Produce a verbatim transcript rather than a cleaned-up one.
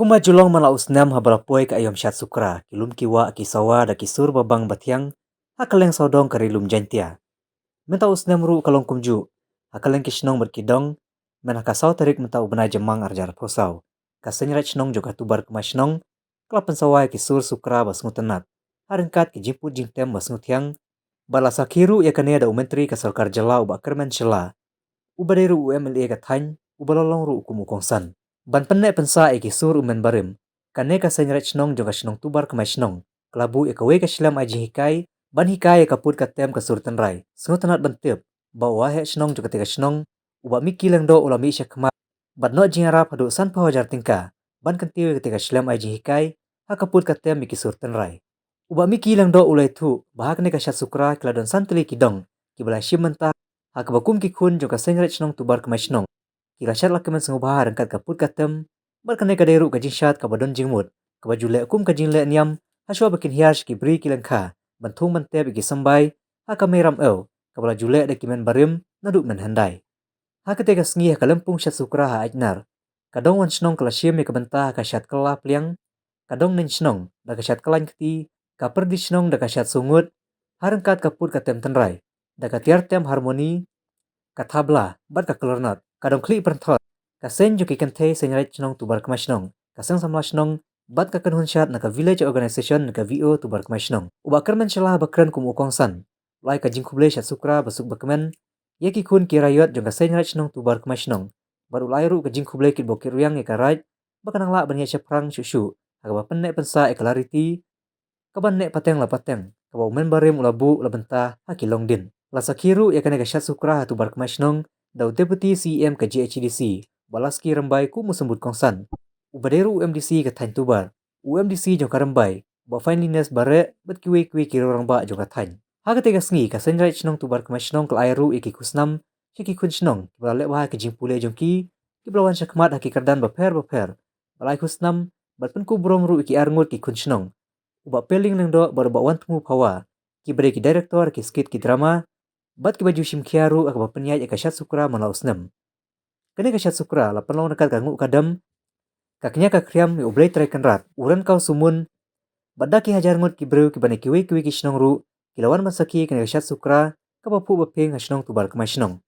Kumba ju long man la u snem haba la poi ka aïom shad sukra, ki lum ki wah, ki sawa da ki sur ba bang ba thiang ha kylleng sawdong ka Ri Lum Jaiñtia. Mynta u snem ruh ka long kumjuh ha kylleng ki shnong bad ki dong. Myn ha ka saw tarik mynta u bnai Jymmang arhajar arphew saw, ka Seiñ Raij Shnong jong ka Tubar Kmai Shnong ka la pynsawa ïa ki sur sukra ba sngewtynnat ha ryngkat ki jingput jingtem ba sngewthiang. Bad la sakhi ruh ïa kane da u Myntri ka Sorkar Jylla u Bah Kyrmen Shylla, uba dei ruh u MLA ka thaiñ, uba la long ruh kum u kongsan, ban pynneh pynsah ïa ki sur u mynbarim. Kane ka Seiñ Raij Shnong jong ka shnong Tubar Kmai Shnong ka la buh ïa kawei ka shlem ai jinghikai ban hikai ïa ka put ka tem ka sur tynrai. Sngewtynnat ban tip ba u Waheh Shnong jong katei ka shnong, u Bah Micky Lyngdoh, u la mih shakhmat bad noh jingïarap haduh sanphew hajar tyngka ban kyntiew ïa katei ka shlem ai jinghikai ha ka put ka tem ïa ki sur tynrai. U Bah Micky Lyngdoh u la ïathuh ba ha kane ka shad sukra ki la don san tylli ki dong kiba la shim bynta, ha kaba kum ki khun jong ka Seiñ Raij Shnong Tubar Kmai Shnong ki la shad la kmen sngewbha ryngkat ka put ka tem. Bad kane ka dei ruh ka jingshad kaba don jingmut, kaba ju leh kum ka jingleh niam hashwa ba kin hiar sha ki bri ki lyngkha ban thung ban tep ïa ki symbai ha ka Mei Ramew, kaba la ju leh da ki mynbarim naduh mynhyndai. Ha katei ka sngi ha ka lympung shad sukra ha Aitnar, ka dong Wan Shnong ka la shim ïa ka bynta ha ka shad kylla pliang, ka dong Neiñ Shnong da ka shad kyllaiñ kti, ka Pyrdi Shnong da ka shad shnong, ha ryngkat ka put ka tem tynrai da ka tiar tem harmoni, ka tabla bad ka klarnet. Ka dong Khlieh Pyrthot, ka seng jong ki kynthei Seiñ Raij Shnong Tubar Kmai Shnong, ka seng samla shnong bad ka kynhun shad na ka Village Organization na ka VO Tubar Kmai Shnong. U Bah Kyrmen Shylla ba kren kum u kongsan u la ai ka jingkhublei shad sukra ba suk ba kmen ïa ki khun ki raïot jong ka Seiñ Raij Shnong Tubar Kmai Shnong, bad u la ai ruh ka jingkhublei kitbok kitrwiang ïa ka Raij ba ka nang lah ban ïaid shaphrang shuh shuh ha kaba pynneh pynsah ïa ka lariti, kaban neh pateng la pateng, kaba u mynbarim u la buh la bynta ha ki longdien. La sakhi ruh ïa kane ka shad sukra ha Tubar Kmai Shnong da u Deputy CEM ka GHADC, Bah Lasky Rymbai kum u symbud kongsan, uba dei ruh u MDC ka thaiñ Tubar, u MDC jong ka Rymbai, Bah Finelyness Bareh, bad kiwei kiwei ki riew rangbah jong ka thaiñ. Ha katei ka sngi ka Seiñ Raij Shnong Tubar Kmai Shnong ka la ai ruh ïa ki khusnam sha ki khun shnong kiba la leh bha ha ki jingpule jong ki, kiba la wan shakhmat ha ki kyrdan bapher bapher. Ba la ai khusnam bad pynkup burom ruh ïa ki arngut ki khun shnong, u Bah Peling Lyngdoh bad u Bah Wanthmu Phawa, kiba dei ki director ki skit ki drama, bad kiba ju shim khia ruh ha kaba pynïaid ïa ka shad sukra man la u snem. Kane ka shad sukra la pynlong ryngkat ka nguh ka dem, ka kñia ka khriam ïa U Blei Trai Kynrad, u Rynkaw Sumun, bad da ki hajar ngut ki briew kiba na kiwei kiwei ki shnong ruh ki la wan ban sakhi ïa kane ka shad sukra kaba phuh ba phieng ha shnong Tubar Kmai Shnong.